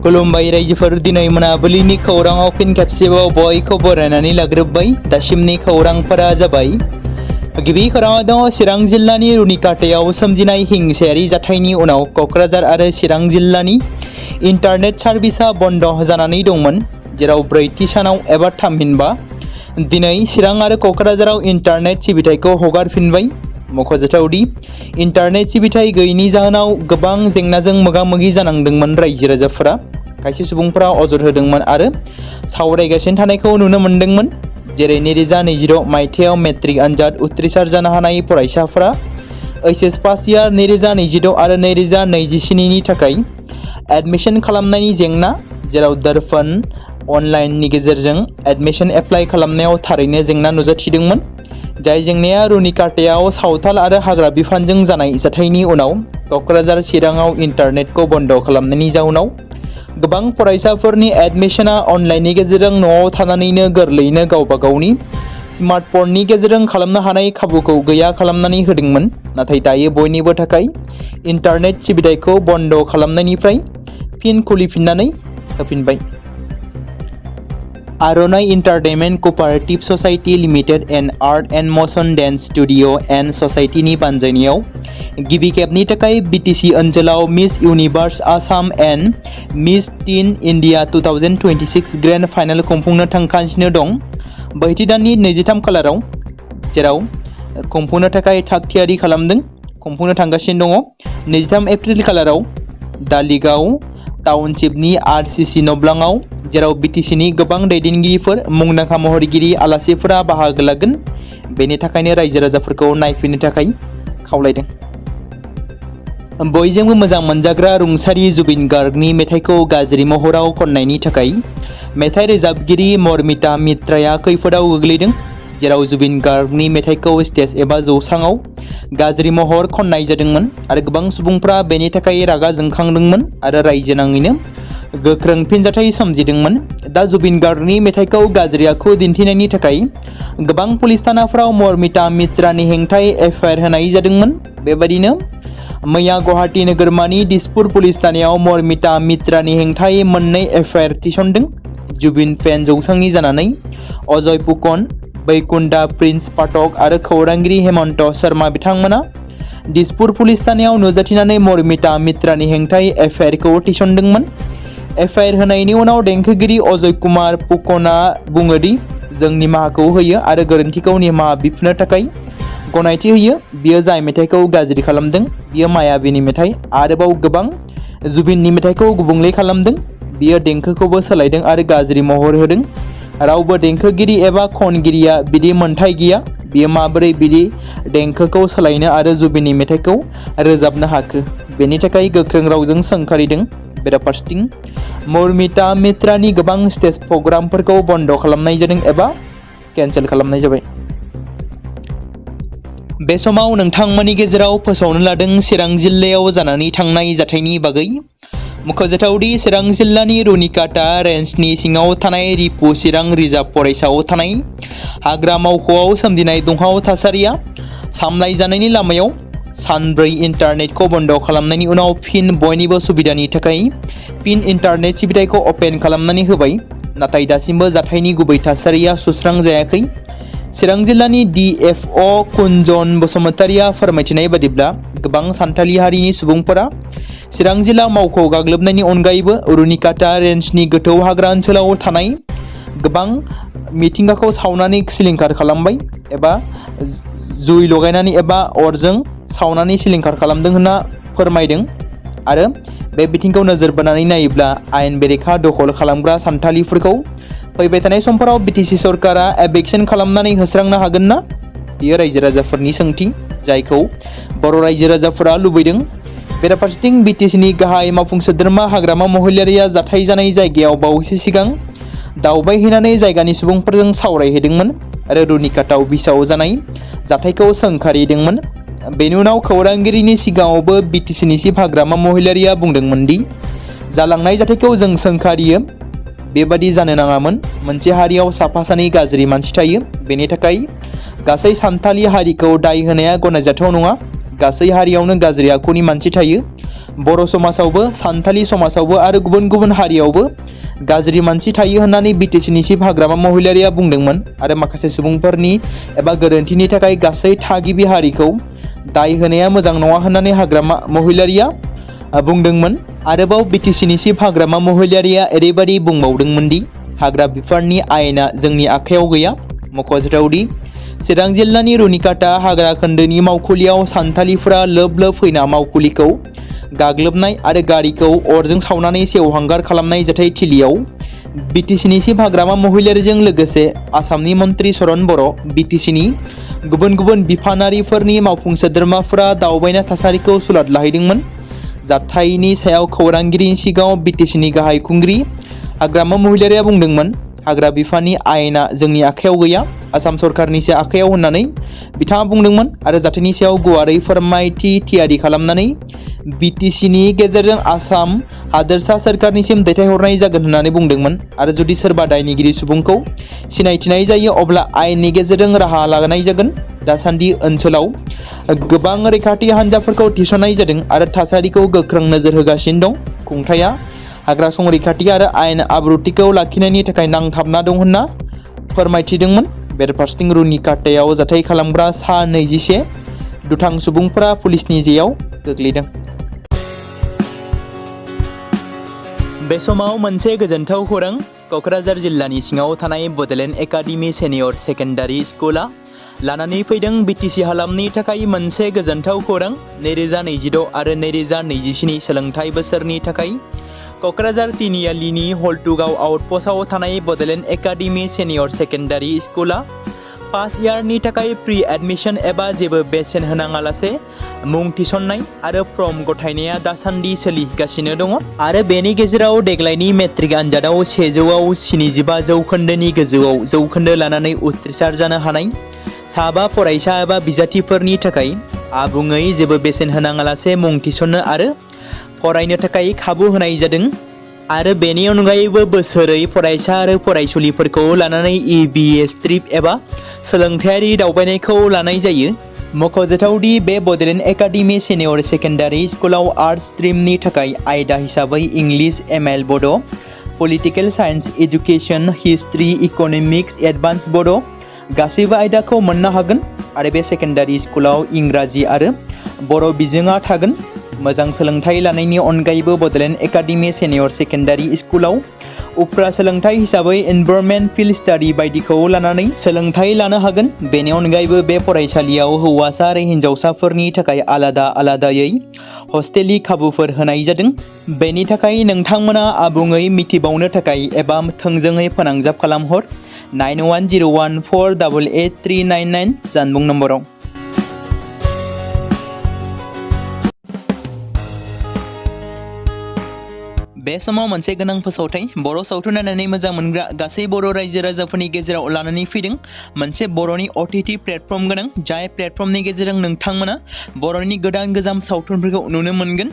खुलुमबाय रायजोफोर, दिनै मोनाबिलिनि खौराङाव फिन खेबसेबाव बयखौ बरायनानै लाग्रोबाय। दासिमनि खौरांफोरा जाबाय। गिबि खौराङाव दङ चिरां जिल्लानि रुनिकाटायाव सोमजिनाय हिंसायारि जाथायनि उनाव क'क्राझार आरो चिरां जिल्लानि इन्टारनेट सार्भिसा बन्द जानानै दंमोन, जेराव ब्रैथि सानाव एबा थामहिनबा दिनै चिरां आरो क'क्राझाराव इन्टारनेट सिबिथायखौ हगारफिनबाय। मख'जाथावदि इन्टारनेट सिबिथाय गैयैनि जाहोनाव गोबां जेंनाजों मोगा-मोगि जानांदोंमोन रायजो राजाफोरा। खायसे सुबुंफोरा अजद होदोंमोन आरो सावरायगासिनो थानायखौ नुनो मोन्दोंमोन, जेरै 2026 मायथाइयाव मेट्रिक आनजाद उथ्रिसार जानो हानाय फरायसाफोरा HS पास इयार 2026 आरो 2027 नि थाखाय एडमिशन खालामनायनि जेंना, जेराव दर्पण अनलाइननि गेजेरजों एडमिशन एप्लाइ खालामनायाव थारैनो जेंना नुजाथिदोंमोन। जाय जेंनाया रुनिकाटायाव सावथाल आरो हाग्रा बिफानजों जानाय जाथायनि उनाव क'क्राझार चिराङाव इन्टारनेटखौ बन्द खालामनायनि जाउनाव गोबां फरायसाफोरनि एडमिशना अनलाइननि गेजेरजों न'आव थानानैनो गोरलैयैनो गावबा गावनि स्मार्टफननि गेजेरजों खालामनो हानाय खाबुखौ गैया खालामनानै होदोंमोन। नाथाय दायो बयनिबो थाखाय इन्टारनेट सिबिथायखौ बन्द खालामनायनिफ्राय फिन खुलिफिननानै होफिनबाय। Aronai entertainment cooperative society limited and art and motion dance studio and ससाइटिनि बानजायनायाव गिबि खेबनि थाखाय BTC ओनसोलाव Miss Universe Assam and Miss Teen India 2026 grand final खुंफुंनो थांगासिनो दं। बैथि दाननि 23 खालाराव, जेराव खुंफुंनो थाखाय थाग थियारि खालामदों, खुंफुंनो थांगासिनो दङ। 23 एप्रिल खालाराव दालिगाव टाउनशिपनि RCC नब्लाङाव, जेराव BTCनि गोबां दैदेनगिरिफोर, मुंदांखा महरगिरि, आलासिफोरा बाहागो लागोन। बेनि थाखायनो रायजो राजाफोरखौ नायफैनो थाखाय खावलायदों। बयजोंबो मोजां मोनजाग्रा रुंसारि जुबिन गार्गनि मेथाइखौ गाज्रि महराव खननायनि थाखाय मेथाइ रोजाबगिरि मरमिता मित्राया खैफोदाव गोग्लैदों, जेराव जुबिन गार्गनि मेथाइखौ स्टेज एबा जौसाङाव गाज्रि महर खननाय जादोंमोन आरो गोबां सुबुंफ्रा बेनि थाखाय रागा जोंखांदोंमोन आरो रायजो नाङैनो गोख्रों फिनजाथाय सोमजिदोंमोन। दा जुबिन गार्गनि मेथाइखौ गाज्रि आखु दिन्थिनायनि थाखाय गोबां पुलिस थानाफोराव मरमिता मित्रानि हेंथायै FIR होनाय जादोंमोन। बेबायदिनो मैया गुवाहाटी नोगोरमानि दिसपुर पुलिस थानायाव मरमिता मित्रानि हेंथायै मोननै FIR थिसनदों। जुबिन फेन जौसांनि जानानै अजय फुकन, बैकुन्ठा प्रिन्स पाठक आरो खौरांगिरि हेमन्त शर्मा बिथांमोना दिसपुर पुलिस थानायाव नुजाथिनानै मरमिता मित्रानि हेंथायै FIR खौ थिसनदोंमोन। FIR होनायनि उनाव देंखोगिरि अजय कुमार फुकनआ बुङो दि जों निमाहाखौ होयो आरो गोरोन्थिखौ निमाहा बिफनो थाखाय गनायथि होयो। बियो जाय मेथाइखौ गाज्रि खालामदों बियो मायावीनि मेथाइ, आरोबाव गोबां जुबिननि मेथाइखौ गुबुंले खालामदों। बियो देंखोखौबो सोलायदों आरो गाज्रि महर होदों। रावबो देंखोगिरि एबा खनगिरिया बिदि मोन्थाइ गैया। बियो माबोरै बिदि देंखोखौ सोलायनो आरो जुबिननि मेथाइखौ रोजाबनो हाखो, बेनि थाखाय गोख्रों रावजों सोंखारिदों। बेराफारसेथिं मरमिता मित्रानि गोबां स्टेज प्रग्रामफोरखौ बन्द खालामनाय जादों एबा केन्सेल खालामनाय जाबाय। बे समाव नोंथांमोननि गेजेराव फोसावनो लादों चिरां जिल्लायाव जानानै थांनाय जाथायनि बागै। मख'जाथावदि चिरां जिल्लानि रुनिकाटा रेन्जनि सिङाव थानाय रिपु चिरां रिजार्भ फरेस्टआव थानाय हाग्रा मावख'आव सोमजिनाय दुंहाव थासारिया सामलायजानायनि लामायाव। सानब्रै इन्टारनेटखौ बन्द खालामनायनि उनाव फिन बयनिबो सुबिदानि थाखाय फिन इन्टारनेट सिबिथायखौ अपेन खालामनानै होबाय। नाथाय दासिमबो जाथायनि गुबै थासारिया सुस्रांजायाखै। चिरां जिल्लानि DFO कुन्जन बसुमतारिया फोरमायथिनाय बादिब्ला गोबां सान्थालि हारिनि सुबुंफोरा चिरां जिल्ला मावख'आव गाग्लोबनायनि अनगायैबो रुनिकाटा रेन्जनि गोथौ हाग्रा ओनसोलाव थानाय गोबां मिथिंगाखौ सावनानै सिलिंखार खालामबाय एबा जुइ लगायनानै एबा अरजों सावनानै सिलिंखार खालामदों होनना फोरमायदों। आरो बे बिथिंखौ नोजोर बोनानै नायोब्ला आयेन बेरेखा दखल खालामग्रा सान्थालिफोरखौ फैबाय थानाय समफोराव BTC सरकारा एभिक्सन खालामनानै होस्रांनो हागोन ना? बेयो रायजो राजाफोरनि सोंथि, जायखौ बर' रायजो राजाफोरा लुबैदों। बेराफारसेथिं BTCनि गाहाय मावफुं सोद्रोमा हाग्रामा महिलारिया जाथाय जानाय जायगायाव बावैसो सिगां दावबायहैनानै जायगानि सुबुंफोरजों सावरायहैदोंमोन आरो रुनिकाटा अफिसाव जानाय जाथायखौ सोंखारिदोंमोन। बेनि उनाव खौरांगिरिनि सिगाङावबो BTCनि चिफ हाग्रामा महिलारिया बुंदोंमोन दि जालांनाय जाथायखौ जों सोंखारियो। बेबादि जानो नाङामोन। मोनसे हारियाव साफा सानै गाज्रि मानसि थायो। बेनि थाखाय गासै सान्थालि हारिखौ दाय होनाया गनायजाथाव नङा। गासै हारियावनो गाज्रि आखुनि मानसि थायो। बर' समाजावबो सानथालि समाजावबो आरो गुबुन गुबुन हारियावबो गाज्रि मानसि थायो होननानै बिटिसिनि चिफ हाग्रामा महिलारिया बुंदोंमोन आरो माखासे सुबुंफोरनि एबा गोरोन्थिनि थाखाय गासै थागिबि हारिखौ दाय होनाया मोजां नङा होननानै हाग्रामा महिलारिया बुंदोंमोन। आरोबाव बिटिसिनि चिफ हाग्रामा महिलारिया ओरैबायदि बुंबावदोंमोन दि हाग्रा बिफाननि आयेना जोंनि आखायाव गैया। मख'जाथावदि चिरां जिल्लानि रुनिकाटा हाग्रा खोन्दोनि मावखुलियाव सानथालिफोरा लोब लोब फैना मावखुलिखौ गाग्लोबनाय आरो गारिखौ अरजों सावनानै सेवहांगार खालामनाय जाथाय थिलियाव बिटिसिनि चिफ हाग्रामा महिलारिजों लोगोसे आसामनि मन्त्रि चरण बर', बिटिसिनि गुबुन गुबुन बिफानारिफोरनि मावफुं सोद्रोमाफोरा दावबायना थासारिखौ सुलाद लाहैदोंमोन। जाथायनि सायाव खौरांगिरिनि सिगाङाव बिटिसिनि गाहाय खुंगिरि हाग्रामा महिलारिया बुंदोंमोन, हाग्रा बिफाननि आयेना जोंनि आखायाव गैया, आसाम सरकारनिसो आखायाव होननानै बिथाङा बुंदोंमोन आरो जाथायनि सायाव गुवारै फोरमायथि थियारि खालामनानै बिटिसिनि गेजेरजों आसाम हादोरसा सोरखारनिसिम दैथायहरनाय जागोन होननानै बुंदोंमोन आरो जुदि सोरबा दायनिगिरि सुबुंखौ सिनायथिनाय जायो अब्ला आयेननि गेजेरजों राहा लानाय जागोन। दासान्दि ओनसोलाव गोबां रैखाथि हान्जाफोरखौ थिसननाय जादों आरो थासारिखौ गोख्रों नोजोर होगासिनो दं। खुंथाया हाग्रा संरैखाथि आरो आयेन आब्रुथिखौ लाखिनायनि थाखाय नांथाबना दं होनना फोरमायथिदोंमोन। बेरफारसेथिं रुनिकाटायाव जाथाय खालामग्रा सा 21 दुथां सुबुंफोरा पुलिसनि जेयाव गोग्लैदों। बे समाव मोनसे गोजोनथाव खौरां। क'क्राझार जिल्लानि सिङाव थानाय बड'लेण्ड एकाडेमि सेनियर सेकेन्डारि स्कुला लानानै फैदों बिटिसि हालामनि थाखाय मोनसे गोजोनथाव खौरां। 2026 आरो 2027 सोलोंथाइ बोसोरनि थाखाय क'क्राझार तिनिआलिनि हल्टुगाव आउटपस्टआव थानाय बड'लेण्ड एकाडेमि सेनियर सेकेन्डारि स्कुला फार्स्ट इयारनि थाखाय प्रि एडमिशन एबा जेबो बेसेन होनाङालासे मुं थिसननाय आरो फर्म गथायनाया दासान्दि सोलिगासिनो दङ आरो बेनि गेजेराव देग्लायनि मेट्रिक आनजादाव 100आव 75 जौखोन्दोनि गोजौआव जौखोन्दो लानानै उथ्रिसार जानो हानाय साबा फरायसा एबा बिजाथिफोरनि थाखाय आबुङै जेबो बेसेन होनाङालासे मुं थिसननो आरो फरायनो थाखाय खाबु होनाय जादों आरो बेनि अनगायैबो बोसोरै फरायसा आरो फरायसुलिफोरखौ लानानै EBS ट्रिप एबा सोलोंथायारि दावबायनायखौ लानाय जायो। मख'जाथावदि बे बड'लेण्ड एकाडेमि सेनियर सेकेन्डारि स्कुलाव आर्ट्स स्ट्रिमनि थाखाय आयदा हिसाबै इंलिश, ML बड', political science, education, history, economics, advance बड' गासैबो आयदाखौ मोननो हागोन आरो बे सेकेन्डारि स्कुलाव इंराजि आरो बर' बिजोङा थागोन। मोजां सोलोंथाइ लानायनि अनगायैबो बड'लेण्ड एकाडेमि सेनियर सेकेन्डारि स्कुलाव उफ्रा सोलोंथाइ हिसाबै एनभायरनमेन्ट, फिल्ड स्टाडि बायदिखौ लानानै सोलोंथाइ लानो हागोन। बेनि अनगायैबो बे फरायसालियाव हौवासा आरो हिन्जावसाफोरनि थाखाय आलादा आलादायै हस्टेलनि खाबुफोर होनाय जादों। बेनि थाखाय नोंथांमोना आबुङै मिथिबावनो थाखाय एबा थोंजोङै फोनांजाब खालामहर 9101488399 जानबुं नम्बराव। बे समाव मोनसे गोनां फोसावथाय बर' सावथुन नायनानै मोजां मोनग्रा गासै बर' रायजो राजाफोरनि गेजेराव लानानै फैदों मोनसे बर'नि OTT प्लेटफर्म गोनां, जाय प्लेटफर्मनि गेजेरजों नोंथांमोना बर'नि गोदान गोजाम सावथुनफोरखौ नुनो मोनगोन।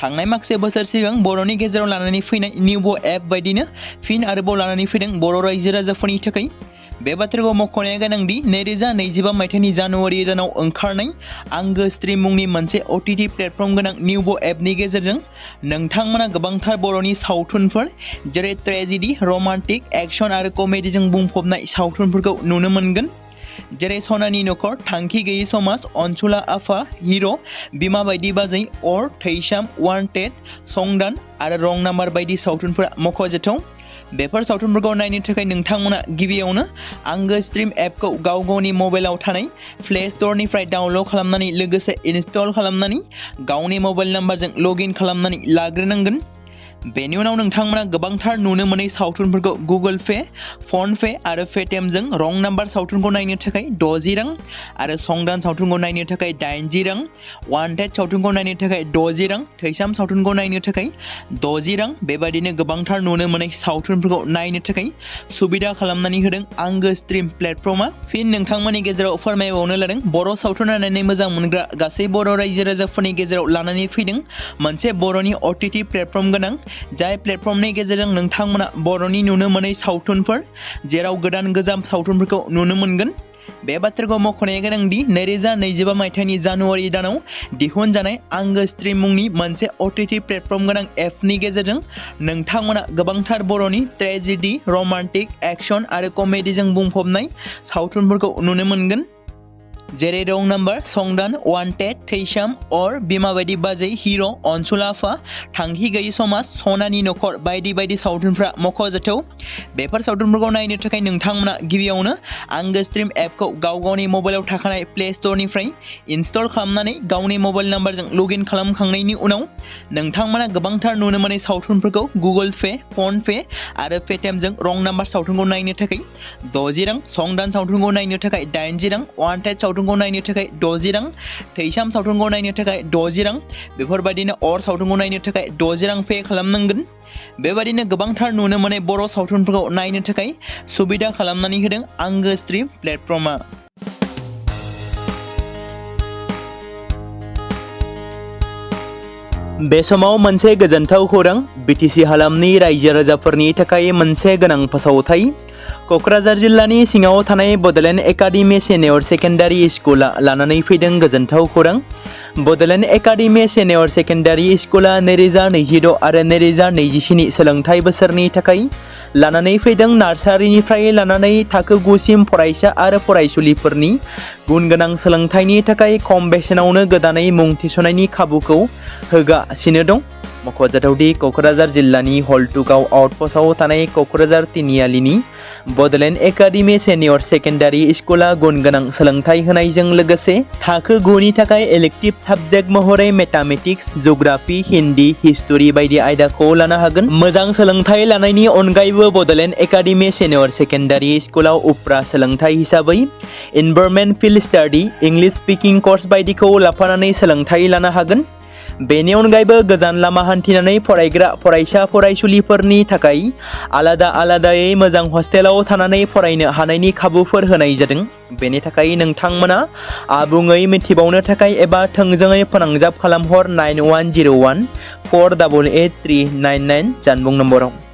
थांनाय माखासे बोसोर सिगां बर'नि गेजेराव लानानै फैनाय निउबो एप बायदिनो फिन आरोबाव लानानै फैदों बर' रायजो राजाफोरनि थाखाय। बे बाथ्राखौ मख'नाया गोनांदि 2025 मायथाइनि जानुवारि दानाव ओंखारनाय आंगो स्ट्रिम मुंनि मोनसे OTT प्लेटफर्म गोनां निउबो एपनि गेजेरजों नोंथांमोना गोबांथार बर'नि सावथुनफोर जेरै ट्रेजेडि, रमान्टिक, एक्सन आरो कमेडिजों बुंफबनाय सावथुनफोरखौ नुनो मोनगोन। जेरै सनानि नखर, थांखि गैयै समाज, अनसुला आफा, हिर', बिमा बायदि बाजै, अर, थैसाम, वान्टेड, संदान आरो रं नाम्बार बायदि सावथुनफोरा मख'जाथाव। बेफोर सावथुनफोरखौ नायनो थाखाय नोंथांमोना गिबियावनो आंगो स्ट्रिम एपखौ गाव गावनि मबाइलाव थानाय प्ले स्ट'रनिफ्राय डाउनल'ड खालामनानै लोगोसे इनस्टल खालामनानै गावनि मबाइल नाम्बारजों लगइन खालामनानै लाग्रोनांगोन। बेनि उनाव नोंथांमोना गोबांथार नुनो मोनै सावथुनफोरखौ गुगोल पे, फन पे आरो पेटिएमजों रं नाम्बार सावथुनखौ नायनो थाखाय 60 रां आरो संदान सावथुनखौ नायनो थाखाय 80 रां, वान्टेड सावथुनखौ नायनो थाखाय 60 रां, थैसाम सावथुनखौ नायनो थाखाय 60 रां बेबायदिनो गोबांथार नुनो मोनै सावथुनफोरखौ नायनो थाखाय सुबिदा खालामनानै होदों आंगो स्ट्रिम प्लेटफर्मा। फिन नोंथांमोननि गेजेराव फोरमायबावनो लादों बर' सावथुन नायनानै मोजां मोनग्रा गासै बर' रायजो राजाफोरनि गेजेराव लानानै फैदों मोनसे बर'नि OTT प्लेटफर्म गोनां, जाय प्लेटफर्मनि गेजेरजों नोंथांमोना बर'नि नुनो मोनै सावथुनफोर जेराव गोदान गोजाम सावथुनफोरखौ नुनो मोनगोन। बे बाथ्राखौ मख'नाया गोनांदि 2025 मायथाइनि जानुवारि दानाव दिहुनजानाय आंगो स्ट्रीम मुंनि मोनसे OTT प्लेटफर्म गोनां एपनि गेजेरजों नोंथांमोना गोबांथार बर'नि ट्रेजेडी, रमान्टिक, एक्शन आरो कमेडीजों बुंफबनाय सावथुनफोरखौ नुनो मोनगोन। जेरै रं नाम्बार, संदान, वान्टेड, थैसाम, अर, बिमा बायदि बाजै, हिर', अनसुल आफा, थांखि गैयि समाज, सनानि नखर बायदि बायदि सावथुनफ्रा मख'जाथाव। बेफोर सावथुनफोरखौ नायनो थाखाय नोंथांमोना गिबियावनो आंगो स्ट्रीम एपखौ गावनि मबाइलाव थाखानाय प्ले स्ट'रनिफ्राय इनस्टल खालामनानै गावनि मबाइल नाम्बारजों लगइन खालामखांनायनि उनाव नोंथांमोना गोबांथार नुनो मोननाय सावथुनफोरखौ गुगोल पे, फन पे आरो पेटिएमजों रं नाम्बार सावथुनखौ नायनो थाखाय 60 रां, संदान सावथुनखौ नायनो थाखाय 80 रां, वान्टेड सावथुनखौ नायनो थाखाय 60 रां, थैसाम सावथुनखौ नायनो थाखाय 60 रां, बेफोरबायदिनो अर सावथुनखौ नायनो थाखाय 60 रां पे खालामनांगोन। बेबायदिनो गोबांथार नुनो मोननाय बर' सावथुनफोरखौ नायनो थाखाय सुबिदा खालामनानै होदों आंगो स्ट्रीम प्लेटफर्मा। बे समाव मोनसे गोजोनथाव खौरां, BTC हालामनि रायजो राजाफोरनि थाखाय मोनसे गोनां फोसावथाय। क'क्राझार जिल्लानि सिङाव थानाय बड'लेण्ड एकाडेमि सिनियर सेकेन्डारि स्कुला लानानै फैदों गोजोनथाव खौरां। बड'लेण्ड एकाडेमि सिनियर सेकेन्डारि स्कुला 2026 आरो 2027 सोलोंथाइ बोसोरनि थाखाय लानानै फैदों नार्सारिनिफ्राय लानानै थाखो 9 सिम फरायसा आरो फरायसुलिफोरनि गुन गोनां सोलोंथाइनि थाखाय खम बेसेनावनो गोदानै मुं थिसननायनि खाबुखौ होगासिनो दं। मख'जाथावदि क'क्राझार जिल्लानि हल्टुगाव आउटपस्टआव थानाय क'क्राझार तिनिआलिनि बड'लेण्ड एकाडेमि सिनियर सेकेन्डारि स्कुला गुन गोनां सोलोंथाइ होनायजों लोगोसे थाखो 9 नि थाखाय इलेक्टिभ साबजेक्ट महरै मेथामेटिक्स, जिअ'ग्राफि, हिन्दी, हिस्टरि बायदि आयदाखौ लानो हागोन। मोजां सोलोंथाइ लानायनि अनगायैबो बड'लेण्ड एकाडेमि सिनियर सेकेन्डारि स्कुलाव उफ्रा सोलोंथाइ हिसाबै environment field study, English speaking course बायदिखौ लाफानानै सोलोंथाइ लानो हागोन। बेनि अनगायैबो गोजान लामा हान्थिनानै फरायग्रा फरायसा फरायसुलिफोरनि थाखाय आलादा आलादायै मोजां हस्टेलाव थानानै फरायनो हानायनि खाबुफोर होनाय जादों। बेनि थाखाय नोंथांमोना आबुङै मिथिबावनो थाखाय एबा थोंजोङै फोनांजाब खालामहर 9101 488 399 जानबुं नम्बराव।